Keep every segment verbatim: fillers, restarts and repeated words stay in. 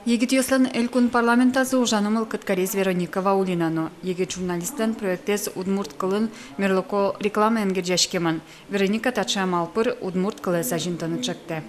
Егитъёслэн элькун парламентазы ужаны мылкыд кариз Вероника Ваулина но. Егит журналистлэн проектэз удмурт кылын мерлыко рекламаен герӟаськемын. Вероника таӵе амал пыр удмурт кылэз азинтыны чектэ.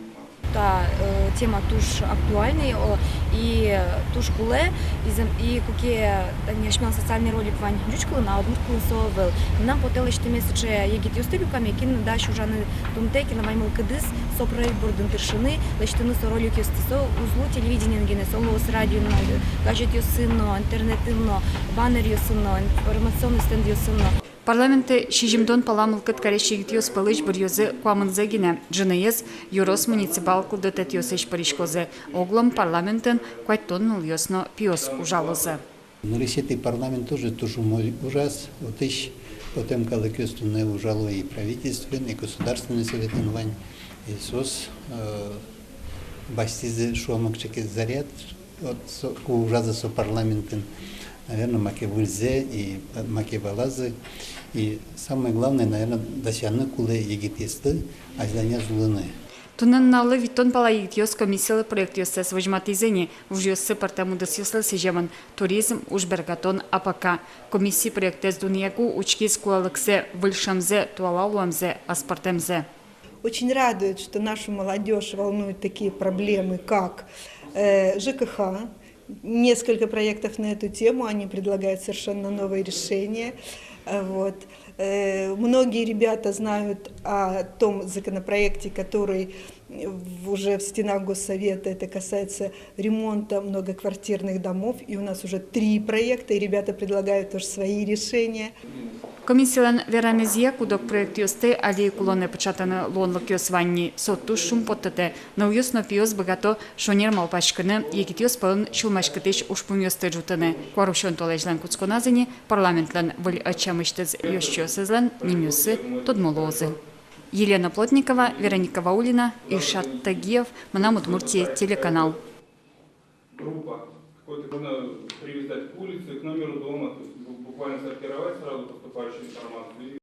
Та, э, тема туж актуальный, о, и туж кулэ, и зэм-, и куке тани асьмелэн социальный ролик вань ӟуч кылын, а удмурт кылын со ӧвӧл. Мынам потэ лэсьтэме сыӵе егитъёсты люкаме, кин дась ужаны тунтэ, кинлэн вань мылкыдыз со проект бордын тыршыны, лэсьтыны со роликъёсты, со уз лу телевидениен гинэ, со луоз радиоын но, газетъёсын но, интернетын но, баннеръёсын но, информационный стендъёсын но. Парламентэ сизьымдон пала мылкыд карись егитъёс пӧлысь быръёзы куамынзэ гинэ. Ӝыныез ёрос муниципал кылдытэтъёсысь пыриськозы. Оглом парламентын куатьтон нылъёс но пиос ужалозы. Нырысетӥ парламент тоже туж умой ужаз, отысь потэм калыкъёс туннэ ужало и правительствоын, и Государственный советын вань, и соос, э, басьтӥзы, шуом, кыӵе ке заряд, вот со, ку ужазы со парламентын, наверно, маке выльзэ и, э, маке валазы. И самое главное, наверно, дасяны кулэ егитъёсты азьланяз улыны. Туннэ нуналлы витьтон пала егитъёс комиссилы проектъёссэс возьматӥзы ни. Ужъёссы пӧртэм удысъёслы сӥземын: туризм, ужбергатон, АПК. Комиссия проектэз дунъяку учкиз кулэлыксэ, выль шӧмзэ, туала луэмзэ, аспӧртэмзэ. Очень радует, что нашу молодёжь волнуют такие проблемы, как, э, ЖКХ. Несколько проектов на эту тему, они предлагают совершенно новые решения. Э, вот. Э, многие ребята знают о том законопроекте, который, э, в-, уже в стенах Госсовета. Это касается ремонта многоквартирных домов. И у нас уже три проекта, и ребята предлагают тоже свои решения. Комиссилэн верамезъя, куд-ог проектъёсты али ик улонэ пыӵатыны луонлыкъёс вань ни. Со туж шумпоттытэ. Нылъёс но пиос быгато шонер малпаськыны, егитъёс пӧлын сюлмаськытӥсь ужпумъёсты ӝутыны. Куарусён толэзьлэн кутсконаз ини парламентлэн выль ӧтчамысьтыз ёзчиосызлэн нимъёссы тодмо луозы. Елена Плотникова, Вероника Ваулина, Ильшат Тагиев, «Мынам Удмуртие» телеканал. Группа. Какой-то можно привязать к улице, к номеру дома, то есть бу-, буквально сортировать сразу поступающую информацию.